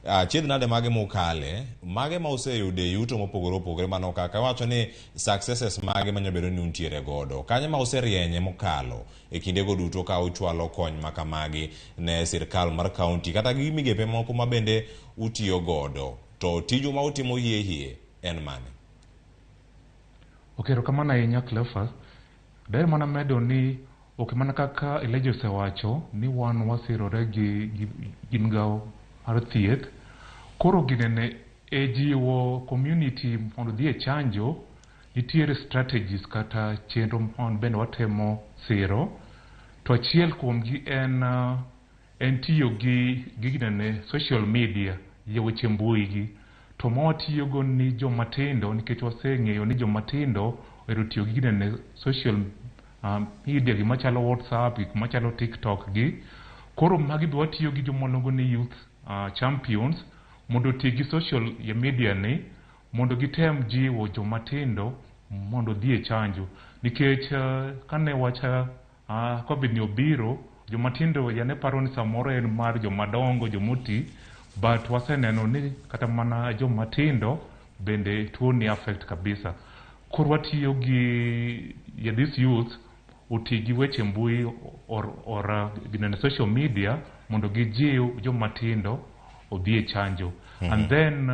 Achiedh nade mage mukale, mage ma useyudo e yuto mopogore opogore mano kaka wacho ni successes mage manyalo bedo ni untiere godo. Kanye ma userienye mokalo e kindego duto ka uchwalo kony ma kamagi ne sirkal mar kaunti kata gi migepe moko ma bende utiyo godo. To tiju ma utimo hie hie en mane? Ok, erokamano ahinya, Cleophas. Daher mana medo ni ok mana kaka Elijah osewacho ni wan wasirore gi migawo mar thieth. Koro ginene e jiwo community mondo odhi e chanjo, nitiere strategies kata chenro ma bende watemo siro. To achiel kuomgi en tiyo gi ginene social media, e weche mbui gi. To ma watiyogo ni joma tindo, nikech waseng'eyo ni joma tindo ohero tiyo gi ginene social media, gima chalo WhatsApp, gik machalo TikTok gi. Koro magi be watiyo gi joma waluongo ni youth champions mondo oti gi social media ni mondo gitem jiwo joma tindo mondo odhi e chanjo. Nikech kane wach COVID ni obiro, joma tindo yane paro ni samoro en mar joma dongo, jomoti, but waseneno ni kata mana joma tindo bende tuo ni affect kabisa. Koro watiyo gi this youth oti gi weche mbui or ginene social media mondo gijiw joma tindo odhi e chanjo. And then